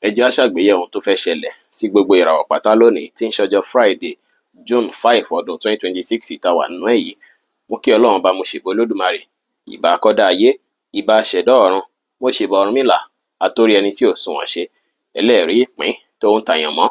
Ẹ jẹ́ á ṣàgbéyẹ̀wò ohun tó fẹ́ ṣẹlẹ̀ sí gbogbo ìràwọ̀ pátá lónìí tí ń ṣọjọ́ Friday, June 5, ọdún 2026 tá a wà nínú ẹ̀ yìí. Mo kí Ọlọ́run bá, mo ṣèbà Olódùmarè, ìbà akọ́dá ayé, ìbà aṣẹ̀dá ọ̀run, mo ṣèbà Ọ̀rúnmìlà, atórí ẹni tí ò sunwọ̀n ṣe, ẹlẹ́rìí ìpín tó ń tàyàn mọ́.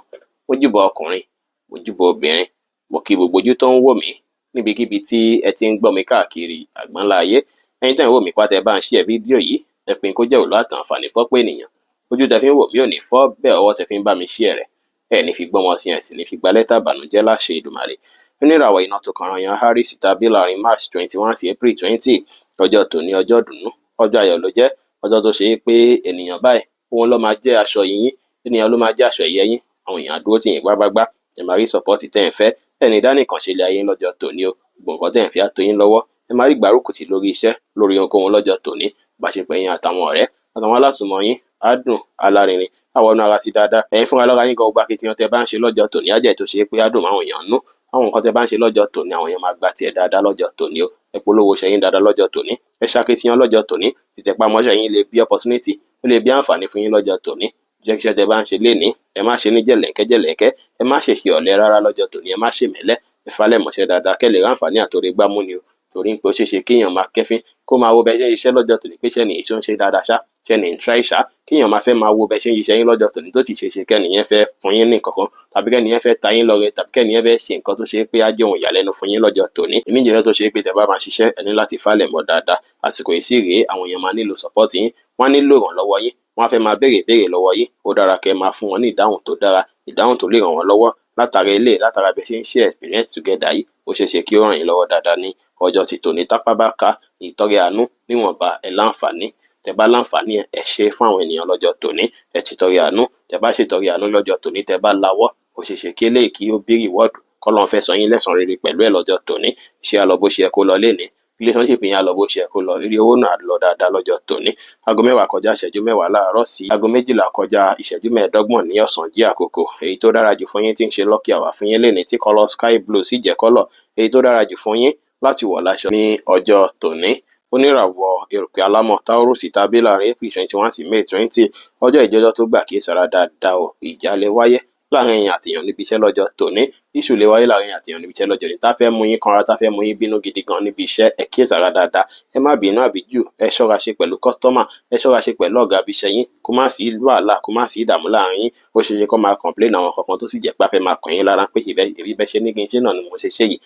Mo júbà ọkùnrin, mo júbà obìnrin, mo kí gbogbo ojú tó ń wò mí níbikíbi tí ẹ ti ń gbọ́ mi káàkiri àgbáńlá ayé. Ẹ̀yin tẹ́ ń wò mí pátá, ẹ bá ń share fídíò yìí, ẹ pín kó jẹ́ òlú àtàǹfààní fọ́pọ̀ ènìyàn. Ojú tẹ́ fi ń wò mí ò ní fọ́ bẹ́ẹ̀, ọwọ́ tẹ́ fi ń bá mi share rẹ̀, ẹ ní fi gbọ́mọ sí, ẹ sì ní fi gba lẹ́tà ìbànújẹ́ láṣẹ Èdùmàrè. Oníràwọ̀ iná tó kànràn yan Aries tàbí láàrin March 21 sí April 20. Ọjọ́ tòní, ọjọ́ dùnú, ọjọ́ ayọ̀ ló jẹ́, ọjọ́ tó ṣe é pé ènìyàn báyìí òun ló máa jẹ́ aṣọ yìnyín, ènìyàn ló máa jẹ́ aṣọ ẹ̀yẹ yín. Àwọn èèyàn á dúró tì yín gbágbágbá, ẹ máa rí support tẹ́ ẹ̀ ń fẹ́. Ẹ ní dánìkan ṣe ilé ayé lọ́jọ́ tòní o. Gbogbo nǹkan tẹ́ ẹ̀ ń fi á tó yín lọ́wọ́. Ẹ máa rí ìgbárùkù tì lórí iṣẹ́, lórí ohunkóhun lọ́jọ́ tòní. Ìbáṣepọ̀ ẹ̀yin àtàwọn ọ̀rẹ́ àtàwọn alásùnmọ̀ yín á dùn, alárinrin, á wọnú ara sí dáadáa. Ẹ̀yin fúnra lọ́ra yín gan, gbogbo akitiyan tẹ́ bá ń ṣe lọ́jọ́ tòní á jẹ́ tó ṣe é pé á dùn máwọn èèyàn nú. Àwọn nǹkan tẹ́ bá ń ṣe lọ́jọ́ tòní, àwọn èèyàn máa gba tiẹ̀ dáadáa lọ́jọ́ tòní o. Ẹ polówó iṣẹ́ yín dáadáa lọ́jọ́ tòní, ẹ ṣakitiyan lọ́jọ́ tòní. Ìtẹpámọ́ṣẹ́ yín lè bí opportunity, ó lè bí àǹfààní fún yín lọ́jọ́ tòní. Iṣẹ́kíṣẹ́ tẹ́ bá ń ṣe lénìí, ẹ má ṣe ní jẹ̀lẹ̀ńkẹ́ jẹ̀lẹ̀ńkẹ́, ẹ má ṣe ṣe ọ̀lẹ rárá lọ́jọ́ tòní, ẹ má ṣe mẹ́lẹ́, ẹ falẹ̀ mọ́ṣẹ́ dáadáa kẹ́ lè ráǹfààní àtòrí gbámú ni o, torí pé ó ṣeé ṣe kéèyàn máa kẹ́fín, kó máa wo bẹ́ẹ̀ ṣe ń ṣiṣẹ́ lọ́jọ́ tòní pé ṣẹ́ nìyí ṣó ń ṣe dáadáa ṣá, ṣẹ́ ní ń try ṣá, kéèyàn máa fẹ́ máa wo bẹ́ẹ̀ ṣe ń ṣiṣẹ́ yín lọ́jọ́ tòní, tó sì ṣeé ṣe kẹ́nìyẹn fẹ́ fún yín ní nǹkan kan, tàbí kẹ́nìyẹn fẹ́ ta yín lọ́rẹ, tàbí kẹ́nìyẹn fẹ́ ṣe nǹkan tó ṣe pé á jẹ́ ohun ìyàlẹ́nu fún yín lọ́jọ́ tòní. Èmi jẹ́ tó ṣe pé tẹ́ bá máa ṣiṣẹ́, ẹ ní láti falẹ̀ mọ́ dáadáa. Àsìkò yìí sì rèé, àwọn èèyàn máa nílò support yín, wọ́n á nílò ìrànlọ́wọ́ yín, wọ́n á fẹ́ máa béèrè ìbéèrè lọ́wọ́ yín. Ó dára kẹ́ máa fún wọn ní ìdáhùn tó dára, ìdáhùn tó lè ràn wọ́n lọ́wọ́. Látara ilé, látara bẹ́ ṣe ń share experience together yìí, ó ṣeé ṣe kí ó ràn yín lọ́wọ́ dáadáa ní ọjọ́ ti tòní. Tápá bá ká ìtọrẹ àánú níwọ̀nba, ẹ láǹfààní, tẹ́ bá láǹfààní, ẹ ṣe fún àwọn ènìyàn lọ́jọ́ tòní. Ẹ ṣètọrẹ àánú. Tẹ́ bá ṣètọrẹ àánú lọ́jọ́ tòní, tẹ́ bá lawọ́, ó ṣeé ṣe kí eléyìí kí ó bí reward, kọ́lọ́run fẹ́ san yín lẹ́san rere pẹ̀lú ẹ̀ lọ́jọ́ tòní. Iṣẹ́ á lọ bó ṣe yẹ kó lọ lénìí, relationship yín á lọ bó ṣe yẹ kó lọ, rírí owó náà á lọ dáadáa lọ́jọ́ tòní. Aago 10 kọjá ìṣẹ́jú 10 láàárọ̀ sí aago 12 kọjá ìṣẹ́jú 25 ní ọ̀sán jí àkókò. Èyí tó dára jù fún yín tí ń ṣe lucky hour fún yín lénìí, tí colour sky blue sì jẹ́ colour èyí tó dára jù fún yín láti wọ̀ láṣọ ní ọjọ́ tòní. Oníràwọ̀ erùpẹ̀ alámọ̀ Taurus tàbí láàrin April 21 sí May 20. Ọjọ́ ìjọjọ́ tó gbà kí sára dáadáa o. Ìjà lè wáyé láàrin ẹ̀yin àtèèyàn níbi iṣẹ́ lọ́jọ́ tòní. Issue lè wáyé láàrin ẹ̀yin àtèèyàn níbi iṣẹ́ lọ́jọ́ tòní tá fẹ́ mú yín kanra, tá fẹ́ mú yín bínú gidi gan níbi iṣẹ́. Ẹ kíyèsára dáadáa, ẹ má bínú àbíjù, ẹ ṣọ́ra ṣe pẹ̀lú customer, ẹ ṣọ́ra ṣe pẹ̀lú ọ̀gá ibi iṣẹ́ yín, kó má sí wàhálà, kó má sí ìdààmú láàrin yín. Ó ṣeé ṣe kó máa complain àwọn kankan tó sì jẹ́ pé a fẹ́ máa kàn yín lára pé ìbí bẹ́ ṣe ní kí n ṣe náà ni mo ṣe ṣe yìí.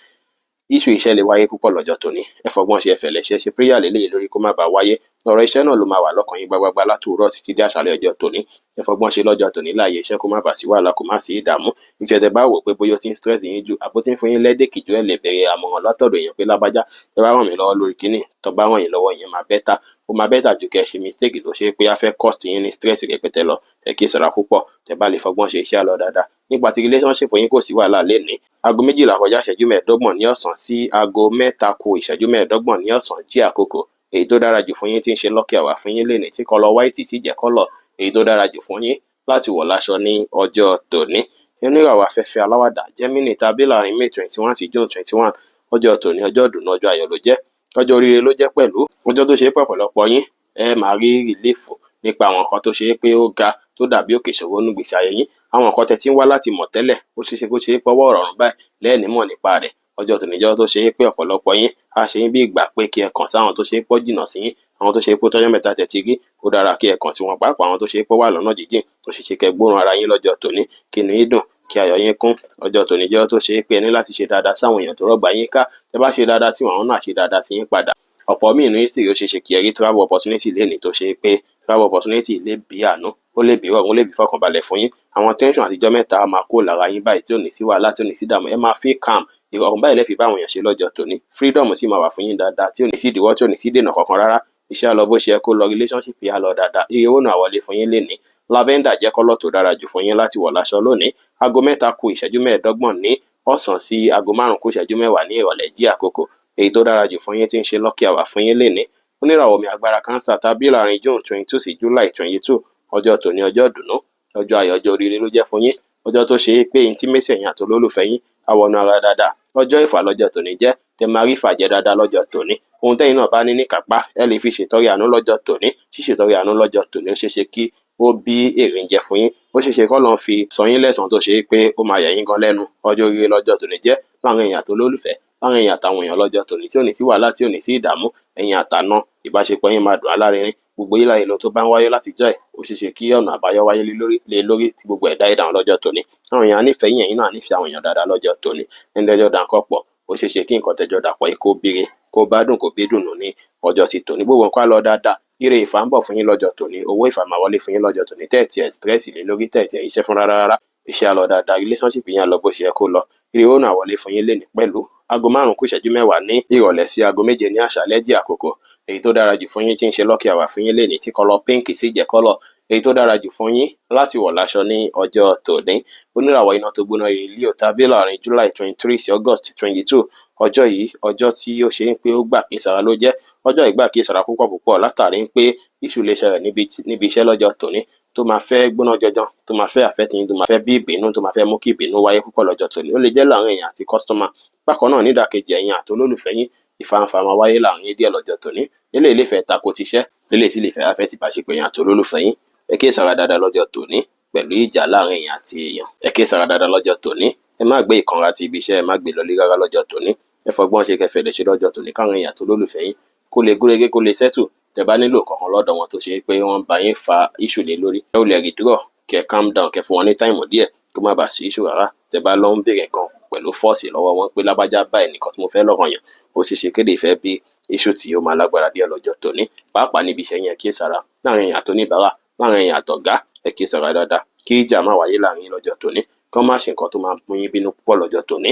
Issue iṣẹ́ lè wáyé púpọ̀ lọ́jọ́ tòní. Ẹ fọgbọ́n ṣe, ẹ fẹ̀lẹ̀ ṣe, ṣe prayer lélẹ́yìí lórí kó má bàa wáyé. Ọ̀rọ̀ iṣẹ́ náà ló máa wà lọ́kàn yín gbágbágbá látòwúrọ̀ títí dé àṣálẹ́ ọjọ́ tòní. Ẹ fọgbọ́n ṣe lọ́jọ́ tòní láàyè iṣẹ́, kó má bàa sí wàhálà, kó má sí ìdààmú. Iṣẹ́ tẹ́ bá wò pé bóyá ó ti ń stress yín jù, àbó tí ń fún yín lẹ́dẹ̀kì jù, ẹ lè béèrè àmọ̀ràn látọ̀dọ̀ èèyàn pé, "Lágbájá, ẹ wá ràn mí lọ́wọ́ lórí kíní." Tó bá ràn yín lọ́wọ́, ìyẹn máa better. Ó máa better ju kẹ́ ṣe mistake tó ṣe pé á fẹ́ cost yín ní stress rẹpẹtẹ lọ. Ẹ kíyèsára púpọ̀. Tẹ́ bá lè fọgbọ́n ṣe, iṣẹ́ á lọ dáadáa. Nípa ti relationship yín, kò sí wàhálà lénìí. Aago 12 kọjá ìṣẹ́jú 25 ní ọ̀sán sí aago 3 kù ìṣẹ́jú 25 ní ọ̀sán jí àkókò. Èyí tó dára jù fún yín tí ń ṣe lucky hour fún yín lénìí, tí colour white sì jẹ́ colour èyí tó dára jù fún yín láti wọ̀ láṣọ ní ọjọ́ tòní. Oníràwọ̀ afẹ́fẹ́ aláwàdà Gemini tàbí láàrin May 21 sí June 21. Ọjọ́ tòní, ọjọ́ ìdùnnú, ọjọ́ ayọ̀ ló jẹ́, ọjọ́ oríire ló jẹ́ pẹ̀lú, ọjọ́ tó ṣe é pé ọ̀pọ̀lọpọ̀ yín ẹ máa rí relief nípa àwọn nǹkan tó ṣe é pé ó ga tó dàbí òkè ìṣòro nínú ìgbésí ayé yín. Àwọn nǹkan tẹ́ ti ń wá láti mọ̀ tẹ́lẹ̀, ó ṣeé ṣe kó ṣe é pé ọwọ́ ìrọ̀rùn báyìí lẹ́ẹ̀ní mọ̀ nípa rẹ̀. Ọjọ́ tòní jẹ́ ọjọ́ tó ṣe é pé ọ̀pọ̀lọpọ̀ yín á ṣe yín bí ìgbà pé kí ẹ kàn sáwọn tó ṣe é pọ́ jìnnà sí yín, àwọn tó ṣe é pé tọ́jọ́ mẹ́ta tẹ́ ti rí. Ó dára kí ẹ kàn sí wọn, pàápàá àwọn tó ṣe é pé wà lọ́nà jíjìn. Ó ṣeé ṣe kẹ́ gbóòórùn ara yín lọ́jọ́ tòní, kí inú yín dùn, kí ayọ̀ yín kún. Ọjọ́ tòní jẹ́ ọjọ́ tó ṣe é pé ẹ ní láti ṣe dáadáa sáwọn èèyàn tó rọ̀gbà yín ká. Tẹ́ bá ṣe dáadáa sí wọn, àwọn náà á ṣe dáadáa sí yín padà. Ọ̀pọ̀ míì nínú yín sì rí, ó ṣeé ṣe kí ẹ rí travel opportunity lénìí, tó ṣe é pé travel opportunity lè bí àánú, ó lè bí rọrùn, ó lè bí fọkànbalẹ̀ fún yín. Àwọn tension àtijọ́ mẹ́ta á máa kúrò lára yín báyìí, tí ò ní sí wàhálà, tí ò ní sí ìdààmú. Ẹ máa feel calm. Ìrọ̀rùn báyìí lẹ fi bá àwọn èèyàn ṣe lọ́jọ́ tòní. Freedom sì máa wà fún yín dáadáa, tí ò ní sí ìdíwọ́, tí ò ní sí ìdènà kankan rárá. Iṣẹ́ á lọ bó ṣe yẹ kó lọ, relationship á lọ dáadáa, ire owó náà wọlé fún yín lénìí. Lavender jẹ́ colour tó dára jù fún yín láti wọ̀ láṣọ lónìí. Aago 3 kù ìṣẹ́jú 25 ní ọ̀sán sí aago 5 kù ìṣẹ́jú 10 ní ìrọ̀lẹ́ jí àkókò. Èyí tó dára jù fún yín tí ń ṣe lucky hour fún yín lénìí. Oníràwọ̀ omi agbára Cancer tàbí láàrin June 22 sí July 22. Ọjọ́ tòní, ọjọ́ ìdùnnú, ọjọ́ ayọ̀, ọjọ́ oríire ló jẹ́ fún yín, ọjọ́ tó ṣe é pé intimacy ẹ̀yin àti olólùfẹ́ yín á wọnú ara dáadáa. Ọjọ́ ìfà lọ́jọ́ tòní jẹ́, tẹ máa rí ìfàjẹ dáadáa lọ́jọ́ tòní. Ohun tẹ́yin náà bá ní níkápá, ẹ lè fi ṣètọrẹ àánú lọ́jọ́ tòní. Ṣíṣètọrẹ àánú lọ́jọ́ tòní, ó ṣeé ṣe kí ó ó bí èrè ń jẹ fún yín. Ó ṣeé ṣe kọ́lọ́run fi san yín lẹ́san tó ṣe pé ó máa yà yín gan lẹ́nu. Ọjọ́ oríire lọ́jọ́ tòní jẹ́ láàrin ẹ̀yin àti olólùfẹ́, láàrin ẹ̀yin àtàwọn èèyàn lọ́jọ́ tòní, tí ò ní sí wàhálà, tí ò ní sí ìdààmú. Ẹ̀yin àtàna ìbáṣepọ̀ yín máa dùn alárinrin. Gbogbo yín láyé lọ tó bá ń wáyé látijọ́ ẹ̀, ó ṣeé ṣe kí ọ̀nà àbáyọ wáyé lé lórí tí gbogbo ẹ̀dá ìdáhùn lọ́jọ́ tòní. Àwọn èèyàn á nífẹ̀ẹ́ yín, ẹ̀yin náà á nífẹ̀ẹ́ àwọn èèyàn dáadáa lọ́jọ́ tòní. Ẹni tẹ́jọ́ dà nǹkan pọ̀, ó ṣeé ṣe kí nǹkan tẹ́jọ́ dà pọ̀ yìí kó bíire, kó bá dùn, kó bí dùnú ní ọjọ́ ti tòní. Gbogbo nǹkan á lọ dáadáa. Ire ìfà ń bọ̀ fún yín lọ́jọ́ tòní. Owó ìfà máa wọlé fún yín lọ́jọ́ tòní. Tẹ́ẹ̀tì ẹ̀ stress lé lórí, tẹ́ẹ̀tì ẹ̀ iṣẹ́ fún rárá rárá. Iṣẹ́ á lọ dáadáa, relationship yín á lọ bó ṣe yẹ kó lọ. Ire owó náà wọlé fún yín lénìí pẹ̀lú. Aago 5 kù ìṣẹ́jú 10 ní ìrọ̀lẹ́ sí aago 7 ní àṣálẹ́ jẹ́ àkókò. Èyí tó dára jù fún yín tí ń ṣe lucky hour fún yín lénìí tí kọ́lọ̀ pink sì jẹ́ kọ́lọ̀. Èyí tó dára jù fún yín láti wọ̀ láṣọ ní ọjọ́ tòní. Oníràwọ̀ iná tó gbóná yìí Leo tàbí láàrin July 23 sí August 22. Ọjọ́ yìí, ọjọ́ tí ó ṣe ń pé ó gbà kí sara ló jẹ́. Ọjọ́ ìgbà kí sara púpọ̀ púpọ̀ látàrí ń pé issue lè ṣẹlẹ̀ níbi iṣẹ́ lọ́jọ́ tòní tó máa fẹ́ gbóná jọjọ, tó máa fẹ́ affect yín, tó máa fẹ́ bí ìbínú, tó máa fẹ́ mú kí ìbínú wáyé púpọ̀ lọ́jọ́ tòní. Ó lè jẹ́ láàrin ẹ̀yin àti customer. Bákan náà, nídàkejì ẹ̀yin àti olólùfẹ́ yín, ìfàǹfà máa wáyé láàrin yín díẹ̀ lọ́jọ́ tòní. Eléyìí lè fẹ́ tako tiṣẹ́, eléyìí sì lè fẹ́ affect ìbáṣepọ̀ ẹ̀yin àti olólùfẹ́ yín. Ẹ kíyèsára dáadáa lọ́jọ́ tòní pẹ̀lú ìjà láàrin ẹ̀yin àti èèyàn. Ẹ kíyèsára dáadáa lọ́jọ́ tòní. Ẹ má gbé ìkanra ti ibi iṣẹ́, ẹ má gbé lọlé rárá lọ́jọ́ tòní. Ẹ fọgbọ́n ṣe kẹfẹ́ lè ṣe lọ́jọ́ tòní káwọn èèyàn àti olólùfẹ́ yín kó lè gúnrégé, kó lè settle. Tẹ́ bá nílò kankan lọ́dọ̀ wọn tó ṣe pé wọ́n bá yín fa issue lé lórí, ẹ ó lè withdraw, kẹ́ calm down, kẹ́ fún wọn ní time díẹ̀ kó má bàa sí issue rárá. Tẹ́ bá lọ ń béèrè nǹkan pẹ̀lú force lọ́wọ́ wọn pé lágbájá báyìí nìkan tí mo fẹ́ lọ́rọ̀ yẹn, ó ṣeé ṣe kéde ìfẹ́ bí issue tí ó máa lágbára díẹ̀ lọ́jọ́ tòní. Pàápàá níbi iṣẹ́ yẹn, kíyèsára láàrin èèyàn àti oníbàárà, láàrin èèyàn àtọ̀gá, ẹ kíyèsára dáadáa kí ìjà má wáyé láàrin yín lọ́jọ́ tòní, kí wọ́n má ṣe nǹkan tó máa mú yín bínú púpọ̀ lọ́jọ́ tòní.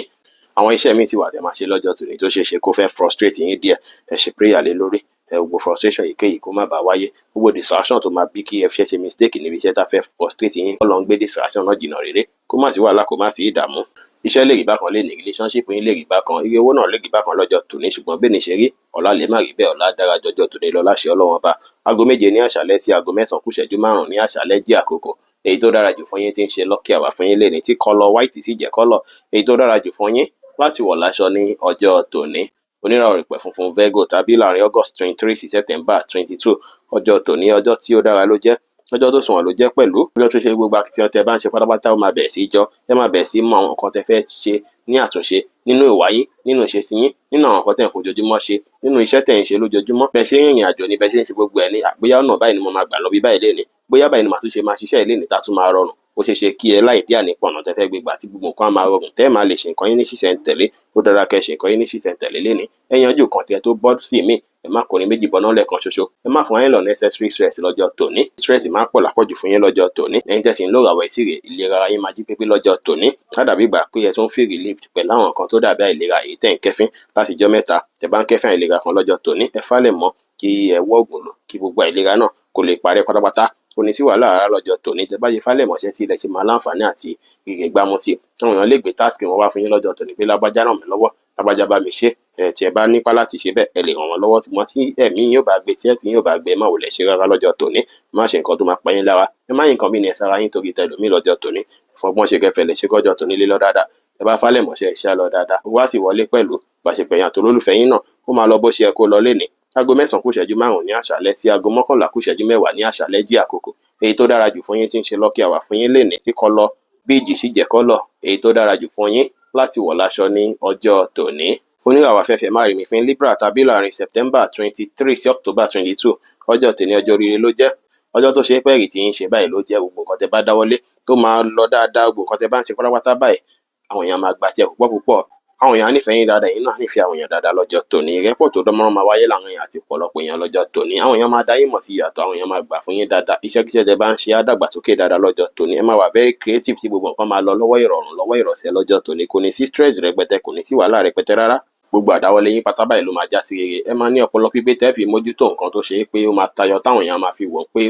Àwọn iṣẹ́ míì sì wà tẹ́ máa ṣe lọ́jọ́ tòní tó ṣeé ṣe kó fẹ́ frustrate yín díẹ̀. Ẹ ṣe prayer lé lórí. Ẹ gbogbo frustration èyíkéyìí kó má bàa wáyé. Gbogbo distraction tó máa bí kí ẹ fẹ́ ṣe mistake níbi iṣẹ́ tá fẹ́ frustrate yín, Ọlọ́run gbé distraction náà jìnnà réré, kó má sí wàhálà, kó má sí ìdààmú. Iṣẹ́ lè rí bákan lénìí, relationship yín lè rí bákan, iye owó náà lè rí bákan lọ́jọ́ tòní, ṣùgbọ́n bẹ́ẹ̀ ni ṣe rí, ọ̀la lè má rí bẹ́ẹ̀, ọ̀la dára jọjọ́ tòní lọ láṣẹ Ọlọ́run ọba. Aago 7 ní àṣálẹ́ sí aago 9 kù ìṣẹ́jú 5 ní àṣálẹ́ jẹ́ àkókò. Èyí tó dára jù fún yín tí ń ṣe lucky hour fún yín lénìí tí kọ́lọ̀ white sì jẹ́ kọ́lọ̀. Èyí tó dára jù fún yín láti wọ̀ láṣọ ní ọjọ́ tòní. Oníràwọ̀ ìpẹ́ funfun Virgo tàbí láàrin August 23 sí September 22. Ọjọ́ tòní, ọjọ́ tí ó dára ló jẹ́. Ọjọ́ tó sunwọ̀n ló jẹ́ pẹ̀lú. Ọjọ́ tó ṣe gbogbo akitiyan tẹ́ bá ń ṣe pátápátá ó máa bẹ̀rẹ̀ sí í jọ. Ẹ máa bẹ̀rẹ̀ sí í mọ àwọn nǹkan tẹ́ fẹ́ ṣe ní àtúnṣe nínú ìwà yín, nínú ìṣesí yín, nínú àwọn nǹkan tẹ́ ń fojoojúmọ́ ṣe, nínú iṣẹ́ tẹ́ ń ṣe lójoojúmọ́. Bẹ́ẹ̀ ṣe ń rìnrìn àjò ni, bẹ́ẹ̀ ṣe ń ṣe gbogbo ẹ̀ ní àbóyá ọ̀nà báyìí ni mo máa gbà lọ bí báyìí lénìí. Bóyá báyìí ni màá tún ṣe máa ṣiṣẹ́ lénìí tá tún máa rọrùn. Ó ṣeé ṣe kí ẹ láì díà nípa ọ̀nà tẹ́ fẹ́ gbé gbà tí gbogbo nǹkan á máa rọrùn, tẹ́ ẹ máa lè ṣe nǹkan yín ní ṣísẹ̀ntẹ̀lé. Ó dára kẹ́ ṣe nǹkan yín ní ṣísẹ̀ntẹ̀lé lénìí. Ẹ yanjú nǹkan tí ẹ tó bọ́ sí míì. Ẹ má kórin méjì bọná lẹ́ẹ̀kan ṣoṣo. Ẹ má fún yín lọ unnecessary stress lọ́jọ́ tòní. Stress máa ń pọ̀ lápọ̀jù fún yín lọ́jọ́ tòní. Ẹ̀yin tẹ́ sì ń lò ràwọ̀ ìsírè, ìlera ara yín máa jí pépé lọ́jọ́ tòní. Á dàbí ìgbà pé ẹ tún feel relieved pẹ̀lú àwọn nǹkan tó dàbí àìlera èyí tẹ́ ń kẹ́fín láti ijọ́ mẹ́ta. Tẹ́ bá ń kẹ́fín àìlera kan lọ́jọ́ tòní, ẹ fálẹ̀ mọ́ kí ẹ wọ́ ògùn lò kí gbogbo àìlera náà kó lè parẹ́ pátápátá. Kò ní sí wàhálà rárá lọ́jọ́ tòní. Tẹ́ bá ṣe fálẹ̀ mọ́ṣẹ́ tí ilẹ̀ ṣe máa láǹfààní àti rírè gbámú sí. Àwọn èèyàn lè gbé task wọn wá fún yín lọ́jọ́ tòní pé lágbájá ràn mí lọ́wọ́, lágbájá bá mi ṣe. Ẹ tí ẹ bá nípa láti ṣe bẹ́ẹ̀, ẹ lè ràn wọ́n lọ́wọ́. Ṣùgbọ́n tí ẹ̀mí yín ò bá gbé, tí ẹ̀ tí yín ò bá gbé, ẹ má wulẹ̀ ṣe rárá lọ́jọ́ tòní. Má ṣe nǹkan tó máa pa yín lára. Ẹ má yín nǹkan mí ní ẹsẹ̀ ara yín torí tẹlòmíì lọ́jọ́ tòní. Fọgbọ́n ṣe kẹfẹ́ lè ṣe kọjọ́ tòní lé lọ dáadáa. Ẹ bá fálẹ̀ mọ́ṣẹ́ iṣẹ́ lọ dáadáa. Owó á sì wọlé pẹ̀lú ìbáṣepọ̀ ẹ̀yin àti olólùfẹ́ yín náà. Ó máa lọ bó ṣe yẹ kó lọ lénìí. Aago 9 kù ìṣẹ́jú 5 ní àṣálẹ́ sí aago 11 kù ìṣẹ́jú 10 ní àṣálẹ́ jẹ́ àkókò. Èyí tó dára jù fún yín tí ń ṣe lucky hour fún yín lénìí tí kọ́lọ̀ beige sì jẹ́ kọ́lọ̀. Èyí tó dára jù fún yín láti wọ̀ láṣọ ní ọjọ́ tòní. Oníràwọ̀ afẹ́fẹ́ má rí mi fín Libra tàbí láàrin September 23 sí October 22. Ọjọ́ tòní ọjọ́ oríire ló jẹ́. Ọjọ́ tó ṣe é pẹ́ẹ́rì tí yín ṣe báyìí ló jẹ́. Gbogbo nǹkan tẹ́ bá dáwọ́lé tó máa lọ dáadáa, gbogbo nǹkan tẹ́ bá ń ṣe pátápátá báyìí, àwọn èèyàn máa gba tiẹ̀ púpọ̀ púpọ̀. Àwọn èèyàn á nífẹ̀ẹ́ yín dáadáa, ẹ̀yin náà á nífẹ̀ẹ́ àwọn èèyàn dáadáa lọ́jọ́ tòní. Ìrẹ́pọ̀ tó dánmọ́rán máa wáyé láàrin ẹ̀yin àti ọ̀pọ̀lọpọ̀ èèyàn lọ́jọ́ tòní. Àwọn èèyàn máa dá yín mọ̀ sí ìyàtọ̀, àwọn èèyàn máa gbà fún yín dáadáa. Iṣẹ́kíṣẹ́ tẹ́ bá ń ṣe á dàgbàsókè dáadáa lọ́jọ́ tòní. Ẹ máa wà very creative tí gbogbo nǹkan máa lọ lọ́wọ́ ìrọ̀rùn, lọ́wọ́ ìrọ̀sẹ̀ lọ́jọ́ tòní. Kò ní sí stress rẹpẹtẹ, kò ní sí wàhálà rẹpẹtẹ rárá. Gbogbo àdáwọ́lé yín pátá báyìí ló máa já sí rere. Ẹ máa ní ọpọlọ pípé tẹ́ fi mójútó nǹkan tó ṣe é pé ó máa tayọ táwọn èèyàn máa fi wò ó pé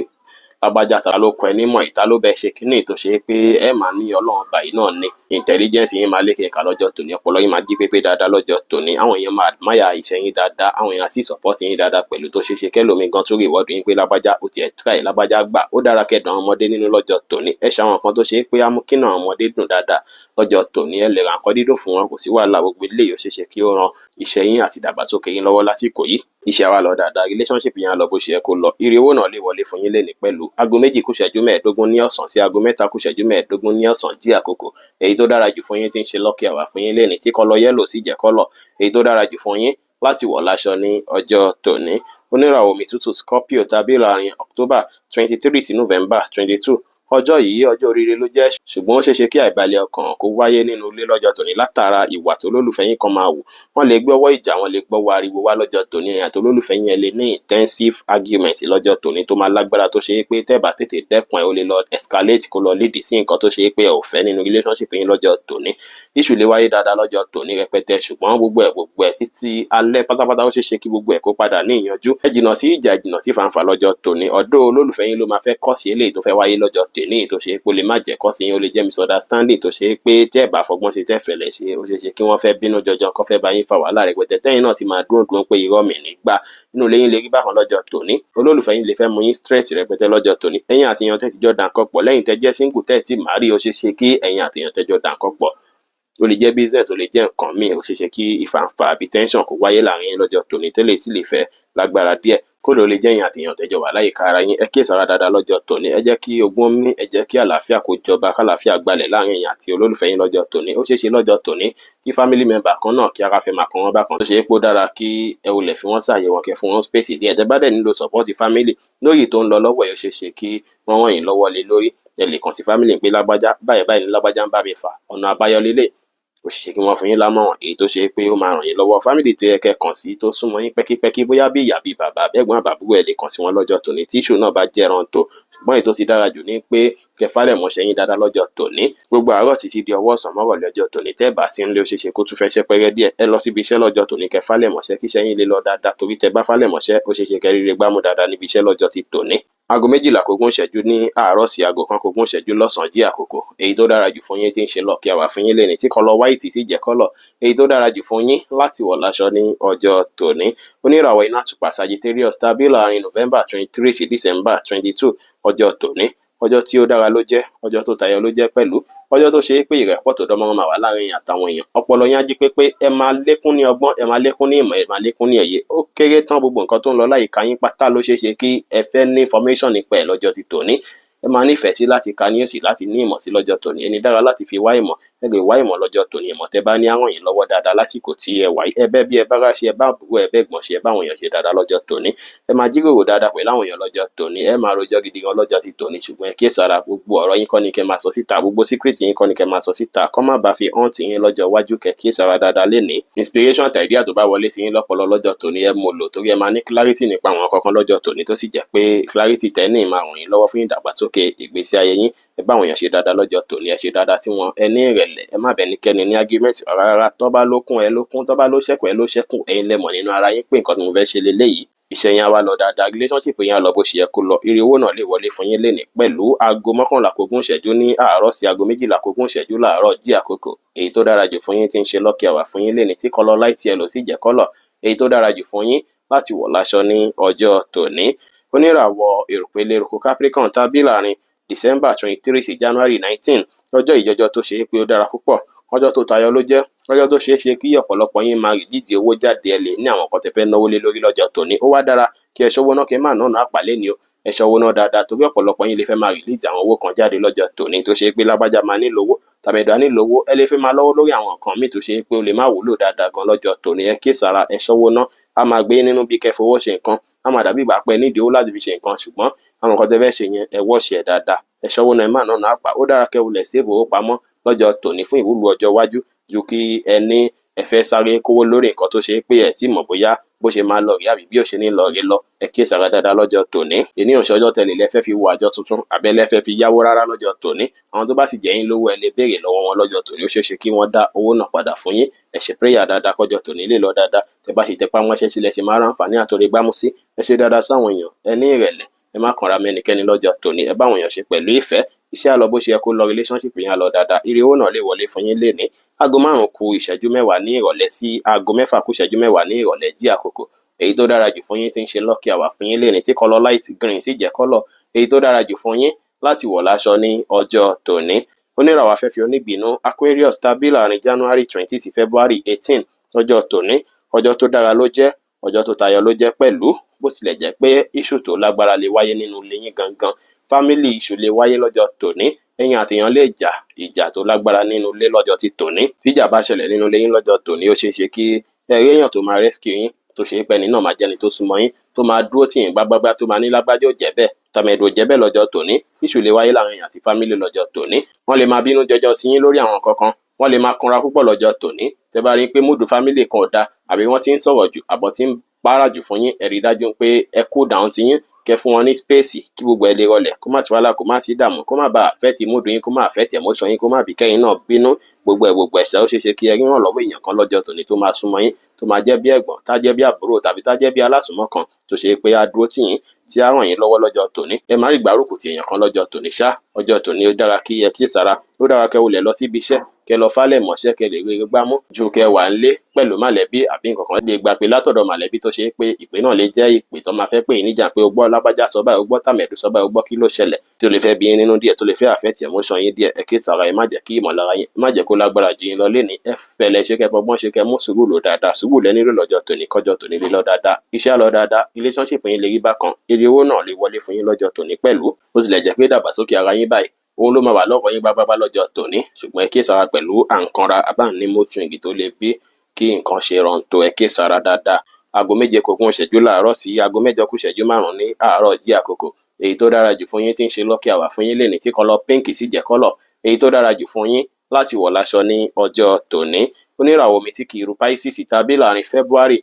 lágbájá ta ló kọ ẹ nímọ̀, ìta ló bẹ ṣe kíní tó ṣe é pé ẹ máa ní Ọlọ́run báyìí náà ní. Intelligence yín máa lékè ká lọ́jọ́ tòní, ọpọlọ yín máa jí pépé dáadáa lọ́jọ́ tòní. Àwọn èèyàn máa admire iṣẹ́ yín dáadáa, àwọn èèyàn sì support yín dáadáa pẹ̀lú tó ṣeé ṣe kẹ́lòmíì gan tún reward yín pé lágbájá ó tiẹ̀ try, lágbájá gbà. Ó dára kẹ́ dùn àwọn ọmọdé nínú lọ́jọ́ tòní. Ẹ ṣe àwọn nǹkan tó ṣe é pé á mú kínú àwọn ọmọdé dùn dáadáa lọ́jọ́ Lọ́jọ́ tòní, ẹ lè ra nǹkan dídùn fún wọn, kò sí wàhálà. Gbogbo eléyìí ó ṣeé ṣe kí ó ran iṣẹ́ yín àti ìdàgbàsókè yín lọ́wọ́ lásìkò yìí. Iṣẹ́ wa lọ dáadáa, relationship yẹn á lọ bó ṣe yẹ kó lọ. Ire owó náà lè wọlé fún yín lénìí pẹ̀lú. 2:45 ní ọ̀sán sí 3:45 ní ọ̀sán jí àkókò. Èyí tó dára jù fún yín tí ń ṣe lucky hour fún yín lénìí, tí colour yellow sì jẹ́ colour èyí tó dára jù fún yín láti wọ̀ láṣọ ní ọjọ́ tòní. Oníràwọ̀ omi tútù Scorpio tàbí láàrin October 23 sí November 22. Ọjọ́ yìí, ọjọ́ oríire ló jẹ́, ṣùgbọ́n ó ṣeéṣe kí àìbalẹ̀ ọkàn kó wáyé nínú ilé lọ́jọ́ tòní látara ìwà tó lólùfẹ́ yín kan máa wù. Wọ́n lè gbọ́wọ́ ìjà, wọ́n lè gbọ́wọ́ ariwo wá lọ́jọ́ tòní. Ẹ̀yin àti olólùfẹ́ yín, ẹ lè ní intensive argument lọ́jọ́ tòní tó máa lágbára, tó ṣe é pé tẹ́ bá tètè dẹ́kun ẹ̀, ó lè lọ escalate, kó lọ lead sí nǹkan tó ṣe é pé ẹ ò fẹ́ nínú relationship yín lọ́jọ́ tòní. Issue lè wáyé dáadáa lọ́jọ́ tòní rẹpẹtẹ, ṣùgbọ́n gbogbo ẹ̀ gbogbo ẹ̀ títí alẹ́ pátápátá, ó ṣeé ṣe kí gbogbo ẹ̀ kó padà ní ìyanjú. Ẹ jìnnà sí ìjà, jìnnà sí fàǹfà lọ́jọ́ tòní. Ọ̀dọ́ olólùfẹ́ yín ló máa fẹ́ kọ́ sí eléyìí tó fẹ́ wáyé lọ́jọ́ tòní, tó ṣe é pé ó lè má jẹ́ kọ́ sí yín, ó lè jẹ́ misunderstanding tó ṣe é pé tẹ́ ẹ̀ bá fọgbọ́n ṣe, tẹ́ fẹ̀lẹ̀ ṣe, ó ṣeé ṣe kí wọ́n fẹ́ bínú jọjọ, kó fẹ́ bá yín fa wàhálà rẹpẹtẹ, tẹ́yìn náà sì máa dúró dúró pé irọ́ mi nígbà inú ilé yín lè rí bákan lọ́jọ́ tòní. Olólùfẹ́ yín lè fẹ́ mú yín stress rẹpẹtẹ lọ́jọ́ tòní. Ẹ̀yin àti èèyàn tẹ́ ti jọ dà nǹkan pọ̀ lẹ́yìn tẹ́ jẹ́ single, tẹ́ ti marry, ó ṣeé ṣe kí ẹ̀yin àti èèyàn tẹ́ jọ dà nǹkan pọ̀, ó lè jẹ́ business, ó lè jẹ́ nǹkan míì, ó ṣeé ṣe kí ìfàǹfà àbí tension kó wáyé láàrin yín lọ́jọ́ tòní, tẹ́lẹ̀ sì lè fẹ́ lágbára díẹ̀. Kódà ó lè jẹ́ ẹ̀yin àti èèyàn tẹ́jọ wà láyìíká ara yín. Ẹ kíyèsára dáadáa lọ́jọ́ tòní. Ẹ jẹ́ kí ogún mí, ẹ jẹ́ kí àlàáfíà kó jọba, kálàáfíà gbalẹ̀ láàrin ẹ̀yin àti olólùfẹ́ yín lọ́jọ́ tòní. Ó ṣeé ṣe lọ́jọ́ tòní kí family member kan náà kí ara fẹ́ máa kàn wọ́n bákan, tó ṣe é pé ó dára kí ẹ wulẹ̀ fi wọ́n ṣàyè wọn, kẹ́ fún wọn space díẹ̀. Tẹ́ bá dẹ̀ nílò support family lórí tó ń lọ lọ́wọ́ ẹ̀, ó ṣeé ṣe kí wọ́n ràn yín lọ́wọ́ lé lórí. Ẹ lè kàn sí family pé lágbájá báyìí báyìí ní lágbájá ń bá mi fà, ọ̀nà àbáyọ lélẹ̀. Ó ṣeé ṣe kí wọ́n fún yín lámọ̀ràn èyí tó ṣe pé ó máa ràn yín lọ́wọ́. Family tó yẹ kẹ́ kàn sí, tó súnmọ́ yín pẹ́kípẹ́kí, bóyá bí ìyá, bí bàbá, àbẹ́gbọ́n, àbàbúrò, ẹ lè kàn sí wọn lọ́jọ́ tòní tí issue náà bá jẹ́ rántó. Ṣùgbọ́n èyí tó ti dára jù ní pé kẹ́ fálẹ̀ mọ́ṣẹ́ yín dáadáa lọ́jọ́ tòní, gbogbo àárọ̀ títí di ọwọ́ ọ̀sán mọ́rọ̀lẹ́ ọjọ́ tòní. Tẹ́ bá sí nílé, ó ṣeé ṣe kó tún fẹ́ ṣẹ́ pẹ́rẹ́ díẹ̀. Ẹ lọ síbi iṣẹ́ lọ́jọ́ tòní, kẹ́ fálẹ̀ mọ́ṣẹ́ kíṣẹ́ yín lè lọ dáadáa, torí tẹ́ bá fálẹ̀ mọ́ṣẹ́, ó ṣeé ṣe kẹ́ ríre gbámú dáadáa níbi iṣẹ́ lọ́jọ́ ti tòní. 11:40 ní àárọ̀ sí 1:20 lọ́sàn-án jí àkókò. Èyí tó dára jù fún yín tí ń ṣe lucky hour fún yín lénìí, tí colour white sì jẹ́ colour èyí tó dára jù fún yín láti wọ̀ láṣọ ní ọjọ́ tòní. Oníràwọ̀ iná àtùpà Sagittarius tàbí láàrin November 23 sí December 22. Ọjọ́ tòní, ọjọ́ tí ó dára ló jẹ́, ọjọ́ tó tayọ ló jẹ́ pẹ̀lú, ọjọ́ tó ṣe é pé ìrẹ́pọ̀ tó dánmọ́rán máa wà láàrin èèyàn àtàwọn èèyàn. Ọpọlọ yín á jí pépé, ẹ máa lékún ní ọgbọ́n, ẹ máa lékún ní ìmọ̀, ẹ máa lékún ní òye. Ó kéré tán, gbogbo nǹkan tó ń lọ láyìíká yín pátá ló ṣeé ṣe kí ẹ fẹ́ ní information nípa ẹ̀ lọ́jọ́ ti tòní. Ẹ máa nífẹ̀ẹ́ sí láti ka news, láti ní ìmọ̀ sí lọ́jọ́ tòní. Ẹni dára láti fi wá ìmọ̀, ẹ lè wá ìmọ̀ lọ́jọ́ tòní. Ìmọ̀ tẹ́ bá ní á ràn yín lọ́wọ́ dáadáa lásìkò tí ẹ wà yìí. Ẹ bẹ́ bí ẹ bá rá ṣe, ẹ bá àbúrò, ẹ bẹ́ ẹ̀gbọ́n ṣe, ẹ bá àwọn èèyàn ṣe dáadáa lọ́jọ́ tòní. Ẹ máa jíròrò dáadáa pẹ̀lú àwọn èèyàn lọ́jọ́ tòní. Ẹ máa rojọ́ gidi gan lọ́jọ́ ti tòní, ṣùgbọ́n ẹ kíyèsára, gbogbo ọ̀rọ̀ yín kọ́ ni kẹ́ máa sọ síta, gbogbo secret yín kọ́ ni kẹ́ máa sọ síta, kọ́ má bàa fi haunt yín lọ́jọ́ iwájú. Kẹ́ kíyèsára dáadáa lénìí. Inspiration àti idea tó bá wọlé sí yín lọ́pọlọ lọ́jọ́ tòní, ẹ mú lò, torí ẹ máa ní clarity nípa àwọn kankan lọ́jọ́ tòní, tó sì jẹ́ pé clarity tẹ́ ní máa ràn yín lọ́wọ́ fún ìdàgbàsókè ìgbésí ayé yín. Ẹ bá àwọn èèyàn ṣe dáadáa lọ́jọ́ tòní, ẹ ṣe dáadáa tí wọn, ẹ ní ìrẹ̀lẹ̀, ẹ má bẹ́nikẹ́ni ní argument rárá rárá. Tó bá lókun, ẹ lókun; tó bá ló ṣẹ́kù, ẹ ló ṣẹ́kù. Ẹ̀yin lẹ mọ̀ nínú ara yín pé nǹkan tí mo fẹ́ ṣe leléyìí. Iṣẹ́ yẹn á wá lọ dáadáa, relationship yẹn á lọ bó ṣe yẹ kó lọ. Ire owó náà lè wọlé fún yín lénìí pẹ̀lú. 10:40 ní àárọ̀ sí 11:20 láàárọ̀ jí àkókò. Èyí tó dára jù fún yín tí ń ṣe lucky hour fún yín lénìí, tí colour light yellow sì jẹ́ colour èyí tó dára jù fún yín láti wọ̀ láṣọ ní ọjọ́ tòní. Oníràwọ̀ èrùpẹ̀lẹ̀ eruku Capricorn tàbí láàrin December 23 sí January 19. Ọjọ́ ìjọjọ́ tó ṣe é pé ó dára púpọ̀, ọjọ́ tó tayọ ló jẹ́, ọjọ́ tó ṣeé ṣe kí ọ̀pọ̀lọpọ̀ yín máa release owó jáde. Ẹ lè ní àwọn nǹkan tẹ́ fẹ́ náwó lé lórí lọ́jọ́ tòní. Ó wá dára kí ẹ ṣọ́wó ná, kí ẹ má nànà àpàlẹ́ ni o. Ẹ ṣọ́wó ná dáadáa, torí ọ̀pọ̀lọpọ̀ yín lè fẹ́ máa release àwọn owó kan jáde lọ́jọ́ tòní, tó ṣe pé lágbájá máa nílò owó, tàmẹ̀dò á nílò owó. Ẹ lè fẹ́ máa lọ́wọ́ lórí àwọn nǹkan míì tó ṣe pé ó lè má wúlò dáadáa gan lọ́jọ́ tòní. Ẹ kíyèsára, ẹ ṣọ́wó ná. Á máa gbé nínú bí kẹ́ fowó ṣe nǹkan, á máa dàbí ìgbà pé ẹ nídìí owó láti fi ṣe nǹkan, ṣùgbọ́n àwọn nǹkan tẹ́ fẹ́ ṣe yẹn, ẹ wọ́ọ̀ṣì ẹ̀ dáadáa. Ẹ ṣọ́wó ná, ẹ má nànà àpà. Ó dára kẹ́ wulẹ̀ save owó pamọ́ lọ́jọ́ tòní fún ìwúlò ọjọ́ iwájú, ju kí ẹ ní ẹ fẹ́ sáré kówó lórí nǹkan tó ṣe pé ẹ tí mọ̀ bóyá bó ṣe máa lọ rí àbí bí ó ṣe ní lọ rí lọ. Ẹ kíyèsára dáadáa lọ́jọ́ tòní. Èní ò ṣọjọ́ tẹ́lẹ̀ lẹ fẹ́ fi wo àjọ tuntun àbẹ́ lẹ fẹ́ fi yáwó rárá lọ́jọ́ tòní. Àwọn tó bá sì jẹ́ yín lówó, ẹ lè béèrè lọ́wọ́ wọn lọ́jọ́ tòní, ó ṣeé ṣe kí wọ́n dá owó náà padà fún yín. Ẹ ṣe prayer dáadáa kọjọ́ tòní lè lọ dáadáa. Tẹ́ bá ṣe tẹpá mọ́ṣẹ́ sílẹ̀, ṣe máa ráǹfààní àtòrí gbámú sí. Ẹ ṣe dáadáa sáwọn èèyàn, ẹ ní ìrẹ̀lẹ̀, ẹ má kanra mẹ́nikẹ́ni lọ́jọ́ tòní. Ẹ bá àwọn èèyàn ṣe pẹ̀lú ìfẹ́. Iṣẹ́ á lọ bó ṣe yẹ kó lọ, relationship yẹn á lọ dáadáa. Ire owó náà lè wọlé fún yín lénìí. 5:50 ní ìrọ̀lẹ́ sí 6:50 ní ìrọ̀lẹ́ jí àkókò. Èyí tó dára jù fún yín tí ń ṣe lucky hour fún yín lénìí, tí colour light green sì jẹ́ colour èyí tó dára jù fún yín láti wọ̀ láṣọ ní ọjọ́ tòní. Oníràwọ̀ afẹ́fẹ́ onígbínú Aquarius tàbí láàrin January 20 sí February 18, ọjọ́ tòní, ọjọ́ tó dára ló jẹ́, ọjọ́ tó tayọ ló jẹ́ pẹ̀lú. Bó tilẹ̀ jẹ́ pé issue tó lágbára lè wáyé nínú ilé yín gangan, family issue lè wáyé lọ́jọ́ tòní, ẹ̀yin àtèèyàn lè jà ìjà tó lágbára nínú ilé lọ́jọ́ ti tòní. Tíjà bá ṣẹlẹ̀ nínú ilé yín lọ́jọ́ tòní, ó ṣeé ṣe kí ẹ rí èèyàn tó máa rescue yín, tó ṣe é pé ẹni náà máa jẹ́ni tó súnmọ́ yín, tó máa dúró tì yín gbágbágbá, tó máa ní lágbájá ò jẹ́ bẹ́ẹ̀, tàmẹ̀dò ò jẹ́ bẹ́ẹ̀ lọ́jọ́ tòní. Issue lè wáyé láàrin àti family lọ́jọ́ tòní. Wọ́n lè máa bínú jọjọ sí yín lórí àwọn kankan, wọ́n lè máa kanra púpọ̀ lọ́jọ́ tòní. Tẹ́ bá rí i pé mood family kan ò da, àbí wọ́n ti ń sọ̀rọ̀ jù, àbọ̀ tí ń para jù fún yín, ẹ rí i dájú pé ẹ cool down ti yín, kẹ́ fún wọn ní space kí gbogbo ẹ lè rọlẹ̀, kó má sí wàhálà, kó má sí ìdààmú, kó má bàa affect mood yín, kó má affect emotion yín, kó má bí kẹ́yìn náà bínú. Gbogbo ẹ̀ gbogbo ẹ̀ṣẹ̀, ó ṣeé ṣe kí ẹ rí ìrànlọ́wọ́ èèyàn kan lọ́jọ́ tòní tó máa súnmọ́ yín, tó máa jẹ́ bí ẹ̀gbọ́n, tá jẹ́ bí àbúrò, tàbí tá jẹ́ bí alásùnmọ́ kan tó ṣe pé á dúró tì yín, tí á ràn yín lọ́wọ́ lọ́jọ́ tòní. Ẹ má rí ìgbárùkù ti èèyàn kan lọ́jọ́ tòní ṣá. Ọjọ́ tòní, ó dára kí ẹ kíyèsára, ó dára kẹ́ wulẹ̀ lọ síbi iṣẹ́, kẹ́ lọ fálẹ̀ mọ́ṣẹ́, kẹ́ lè rí ire gbámú ju kẹ́ wà ńlé pẹ̀lú mọ̀lẹ́bí àbí nǹkan kan. Lè gbà pé látọ̀dọ̀ mọ̀lẹ́bí tó ṣe pé ìpè náà lè jẹ́ ìpè tó máa fẹ́ pè yín níjà pé o gbọ́ lágbájá sọ báyìí, o gbọ́ tàmẹ̀dù sọ báyìí, o gbọ́ kí ló ṣẹlẹ̀, tí ó lè fẹ́ bí yín nínú díẹ̀, tó lè fẹ́ affect emotion yín díẹ̀. Ẹ kíyèsára, ẹ má jẹ́ kí ìmọ̀lára yín, ẹ má jẹ́ kó lágbára jù yín lọ lénìí. Ẹ fẹ̀lẹ́ ṣe, kẹ́ fọgbọ́n ṣe, kẹ́ mú sùúrù lò dáadáa. Sùúrù lẹ nílò lọ́jọ́ tòní kọjọ́ tòní lè lọ dáadáa, iṣẹ́ á lọ dáadáa, relationship yín lè rí bákan, ire owó náà lè wọlé fún yín lọ́jọ́ tòní pẹ̀lú. Bó tilẹ̀ jẹ́ pé ìdàgbàsókè ara yín báyìí òun ló máa wà lọ́kàn yín gbágbágbá lọ́jọ́ tòní, ṣùgbọ́n ẹ kíyèsára pẹ̀lú àǹkanra àbáǹní mood swing tó lè bí kí nǹkan ṣe rọ̀ǹtò. Ẹ kíyèsára dáadáa. 6:40 láàárọ̀ sí 7:55 ní àárọ̀ jí àkókò. Èyí tó dára jù fún yín tí ń ṣe lucky hour fún yín lénìí, tí colour pink sì jẹ́ colour èyí tó dára jù fún yín láti wọ̀ láṣọ ní ọjọ́ tòní. Oníràwọ̀ omi tí kì í ru Pisces tàbí láàrin February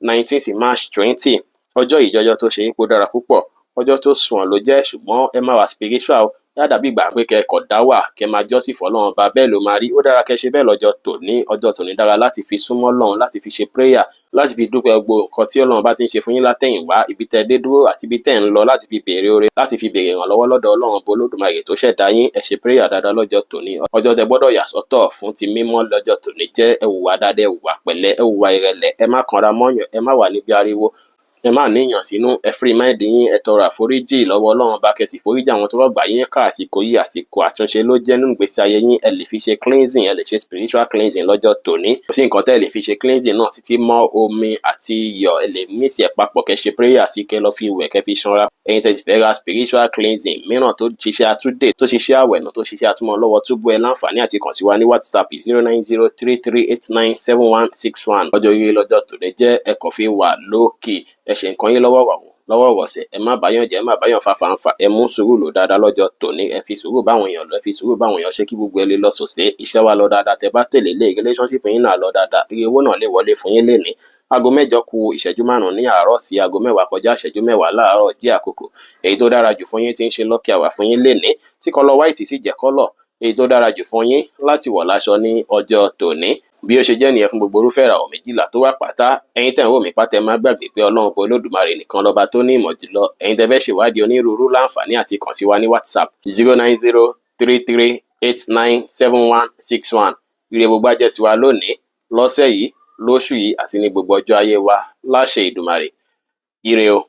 19 sí March 20, ọjọ́ ìjọjọ́ tó ṣe é kó dára púpọ̀, ọjọ́ tó sunwọ̀n ló jẹ́, ṣùgbọ́n ẹ máa wà spiritual. Yá dàbí ìgbà pé kẹ́ kọ̀ dá wà, kẹ́ máa jọ́sìn fọ́lọ́run Ọba, bẹ́ẹ̀ ló máa rí. Ó dára kẹ́ ṣe bẹ́ẹ̀ lọ́jọ́ tòní. Ọjọ́ tòní dára láti fi súnmọ́ Ọlọ́run, láti fi ṣe prayer, láti fi dúpẹ́ gbogbo nǹkan tí Ọlọ́run bá ti ń ṣe fún yín látẹ̀yìnwá, ibi tẹ́ dé dúró àti ibi tẹ́ ń lọ, láti fi béèrè oore, láti fi béèrè ìrànlọ́wọ́ lọ́dọ̀ Ọlọ́run Ọba Olódùmarè tó ṣẹ̀dá yín. Ẹ ṣe prayer dáadáa lọ́jọ́ tòní. Ọjọ́ tẹ́ gbọ́dọ̀ yà sọ́tọ̀ fún ti mímọ́ lọ́jọ́ tòní jẹ́. Ẹ hùwà dáadáa, ẹ hùwà pẹ̀lẹ́, ẹ hùwà ìrẹ̀lẹ̀, ẹ má kanra mọ́yàn, ẹ má wà níbi ariwo, ẹ má níyàn sínú, ẹ free mind yín, ẹ tọrọ àforíjì lọ́wọ́ Ọlọ́run Ọba, kẹ́ sì foríjì àwọn tó rọ̀gbà yín ká. Àsìkò yìí, àsìkò àtúnṣe ló jẹ́ nínú ìgbésí ayé yín. Ẹ lè fi ṣe cleansing, ẹ lè ṣe spiritual cleansing lọ́jọ́ tòní. Kò sí nǹkan tẹ́ ẹ lè fi ṣe cleansing náà títí mọ́ omi àti iyọ̀. Ẹ lè mix ẹ̀ papọ̀, kẹ́ ṣe prayer sí, kẹ́ lọ fi wẹ̀, kẹ́ fi ṣanra. Ẹ̀yin tẹ́ ti fẹ́ ra spiritual cleansing mìíràn tó ṣiṣẹ́ àtúndè, tó ṣiṣẹ́ àwẹ̀nà, tó ṣiṣẹ́ àtúmọ̀ lọ́wọ́ túbú, ẹ láǹfààní àti kàn sí wa ní WhatsApp 09033897161. Ọjọ́ ire lọ́jọ́ tòní jẹ́. Ẹ kàn fi wà lókè, ẹ ṣe nǹkan yín lọ́wọ́ lọ́wọ́ rọ̀sẹ̀, ẹ má báyàn jẹ́, ẹ má báyàn fa fàǹfà, ẹ mú sùúrù lò dáadáa lọ́jọ́ tòní. Ẹ fi sùúrù báwọn èèyàn lọ, ẹ fi sùúrù báwọn èèyàn ṣe kí gbogbo ẹ lè lọ sòsé. Iṣẹ́ wa lọ dáadáa, tẹ bá tẹ̀lé lé relationship yín náà lọ dáadáa, ire owó náà lè wọlé fún yín lénìí. 8:55 ní àárọ̀ sí 9:10 láàárọ̀ jí àkókò. Èyí tó dára jù fún yín tí ń ṣe lucky hour fún yín lénìí, tí colour white sì jẹ́ colour èyí tó dára jù fún yín láti wọ̀ láṣọ ní ọjọ́ tòní. Bí ó ṣe jẹ́ nìyẹn fún gbogbo irúfẹ́ ìràwọ̀ 12 tó wà pátá. Ẹ̀yin tẹ́ ń wò mí pátá, ẹ má gbàgbé pé Ọlọ́run Ọba Olódùmarè nìkan lọ́ba tó ní ìmọ̀ jùlọ. Ẹ̀yin tẹ́ fẹ́ ṣèwádìí onírúurú, láǹfààní àti kàn sí wa ní WhatsApp 09033897161. Ire gbogbo á jẹ́ tiwa lónìí, lọ́sẹ̀ yìí, lóṣù yìí àti ní gbogbo ọjọ́ ayé wa láṣẹ Ìdùmarè. Ire o.